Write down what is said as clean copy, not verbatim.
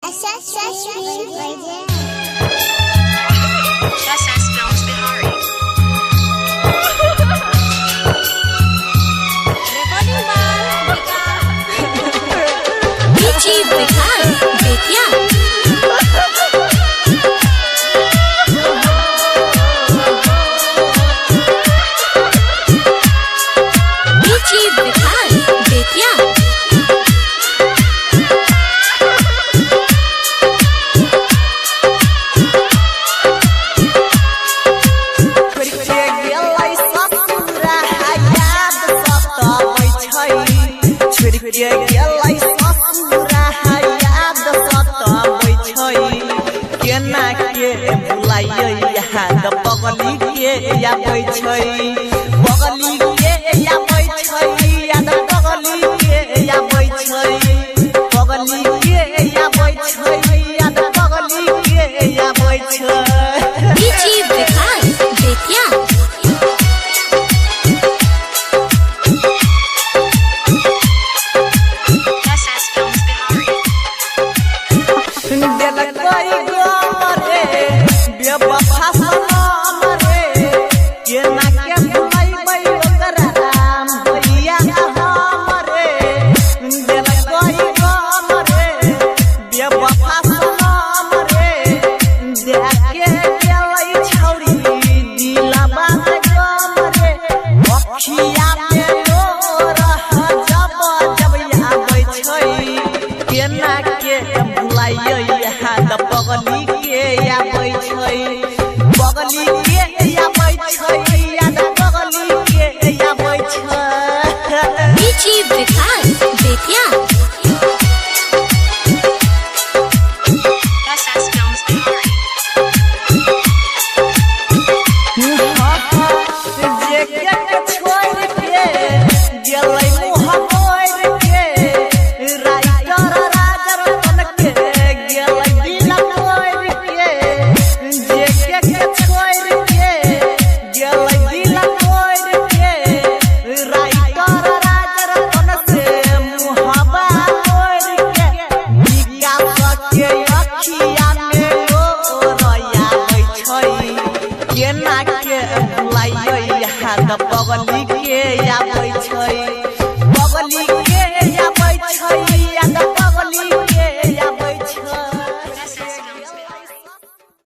SS SS Films Bihari. Recording by Vikas. DJ Vikas Bettiah. DJ Vikas Bettiah. केना के भुलाइयै याद पगली के आबै छै, पगली के आबै छै, याद पगली के आबै छै, पगली के आबै छै, याद पगली के आबै छै। DJ Vikas Bettiah. SS Films Bihari. देलकै गम रे बेवफा सनम रे, केना के भुलैबै ओकरा भैया हम रे। देलकै गम रे बेवफा सनम रे, देखे गेलै छौरी दिलबा गम रे। अखिया मे लोर जब जब आबै छै, केना के भुलाइयै याद पगली के आबै छै, पगली के आबै छै, याद पगली के आबै छै। DJ Vikas Bettiah. SS Films Bihari. जे के छोड़ के गेलै मुँह मोड़ के, राइटर राजा रतन के गेलै दिल तोड़ के। जे के छोड़ के गेलै दिल तोड़ के, राइटर राजा रतन से मुहबा मोड़ के। विकास के अखिया में लोर आबै छै, केना के भुलाइयै याद पगली के आबै छै,